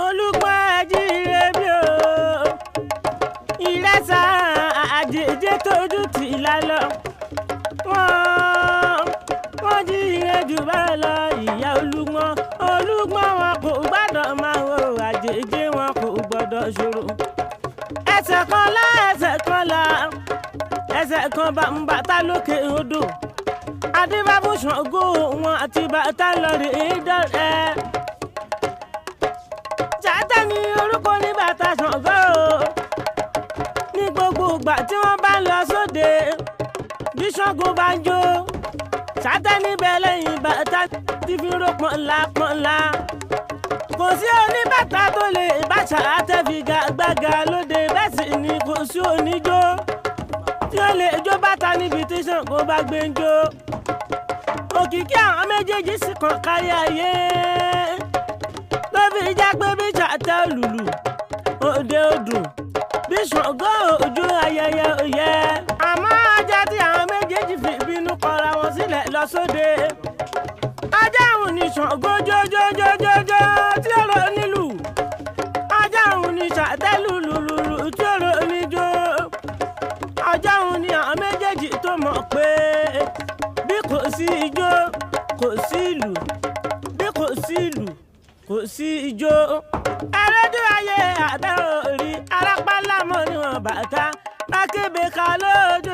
Olúgbọ́n ẹjíire bí o, ìrẹsà àjèjì tójú tì lálọ. Wọ́n jíire jù bẹ́ẹ̀ lọ ìyá Olúgbọ́n. Olúgbọ́n wọn kò gbọ́dọ̀ máa wo àjèjì, wọn kò gbọ́dọ̀ ṣòro. Ẹsẹ̀ kan lá, ẹsẹ̀ kan lá, ẹsẹ̀ kan bá ń bàtà lókè odò. Adébábù Ṣàngó wọn àti bàtà lọ rè é dọ́rẹ́. Ṣàtẹ́ ni orúkọ ní bàtà Ṣàngó. Ní gbogbo ìgbà tí wọ́n bá ń lọ sóde, bí Ṣàngó bá ń jó, Ṣàtẹ́ níbẹ̀ lẹ́yìn bàtà tí fi ró pọ̀nlá pọ̀nlá. Kò sí oníbàtà tó lè bá Ṣàtẹ́ fi gbàgbàgà lóde, bẹ́ẹ̀ sì ni kò sí oníjó tí ó lè jó bàtà níbi tí Ṣàngó bá gbé ń jó. Òkìkí àwọn méjèèjì sì kàn kárí ayé, tó fi já pé bí Ṣàtẹ́ lùlù òde odùn, bí Ṣàngó ojú ayẹyẹ òye. Àmọ́ ajá tí àwọn méjèèjì fi bínú kọra wọn sílẹ̀ lọ sóde, ajá òun ni Ṣàngó jójójójójó tí ó rọ nílùú, ajá òun ni Ṣàtẹ́ lùlùlùlù tí ó rọ níjó. Ajá òun ni àwọn méjèèjì tó mọ̀ pé bí kò sí ijó kò sí ìlù, bí kò sí ìlù kò sí ijó. Ẹrẹ́dú ayé àtẹ òrì arápálá mọ́ níwọ̀n bàtà akébèka lójú